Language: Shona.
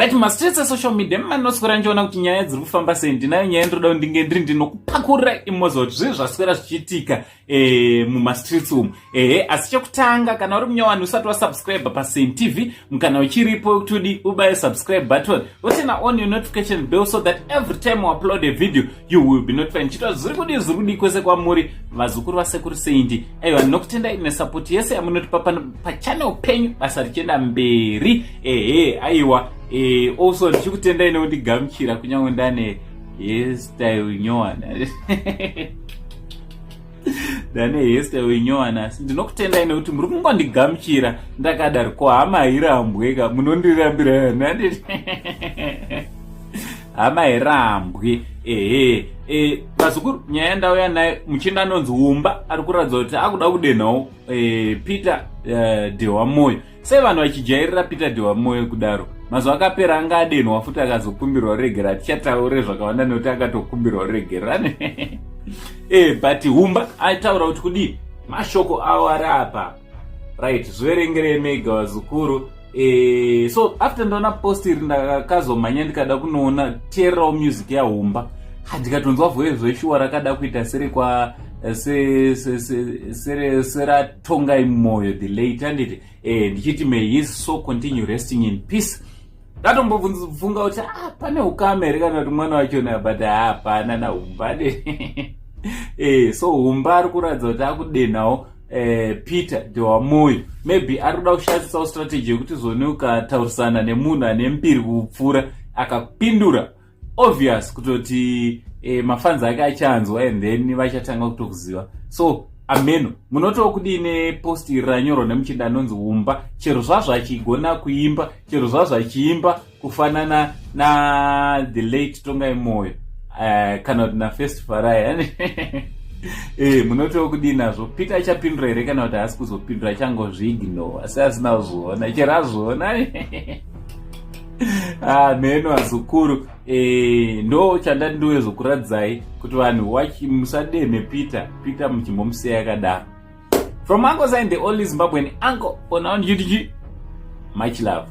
Right, mumastreets esocial media mumanoswera ndichiona kuti nyaya dziri kufamba sei. Ndinayo nyaya ndinoda kuti ndinge ndiri ndinokupakurira imoza kuti zvii zvaswera zvichiitika mumastreets umu. Ehe, asi chekutanga, kana uri munyowani usati wasubscribe paSaint TV, mukana uchiripo wekuti udi ubaye subscribe button, woturn on your notification bell so that every time we upload a video you will be notified. Ndichitwa zviri kudii, zviri kudii kwese kwamuri, vazukuru vasekuru Saint. Aiwa, ndinokutendai nesupport yese yamunotipa pano pachannel penyu, basa richienda mberi. Ehe, aiwa, also ndichikutendai nekundigamuchira kunyange ndane hairstyle nyowana, ndane hairstyle nyowana, asi ndinokutendai nekuti muri kungondigamuchira ndakadaro. Ko hama hairambwe ka? Munondirambira nanditi hama hairambwe. Ehe, vazukuru, nyaya yandauya nayo, muchinda anonzi Umba ari kuratidza kuti akuda kudenhawo Peter Dehwa Moyo. Sei vanhu vachijairira Peter Dehwa Moyo kudaro? Mazuva akapera anga adenhwa futi, akazokumbirwa ruregero. Hatichataure zvakawanda nekuti akatokumbirwa ruregero. But Humba aitaura kuti kudii? Mashoko avo ari apa. Right, zviverengerei mega, vazukuru. So after ndaona post iri, ndakazomhanya ndikada kunoona, teererawo music yaHumba. Ndikatonzwa voice zveshuwa rakada kuita serekwa seraTongai Moyo the late, anditi? Ndichiti may his soul continue resting in peace. Ndatombobvunga kuti, ah, pane ukama here kana kuti mwana wachona, but hapana naHumba. So Humba ari kuratidza kuti akudenhawo Peter Dehwa Moyo. Maybe ari kuda kushandisawo strategy yekuti zoni ukataurisana nemunhu ane mbiri kupfuura, akapindura, obvious kutoti mafans ake achanzwa and then vachatanga kutokuziva. So ameno munotoo kudii nepost iri ranyorwa nemuchinda anonzi Umba? Chero zvazvo achigona kuimba, chero zvazvo achiimba kufanana na the late Tongai Moyo kana kuti naFirst Farai, munotoo kudii nazvo? Peter achapindura here kana kuti haasi kuzopindura, achangozviignore asi asina kuzviona, chero azviona? Ah, mheno, azukuru. Ndo chandati ndiwezokuradzai kuti vanhu musademhe Peter. Peter muchimbomusiya yakadaro. From Uncle Sign, the only Zimbabwean uncle for now, ndichiti much love.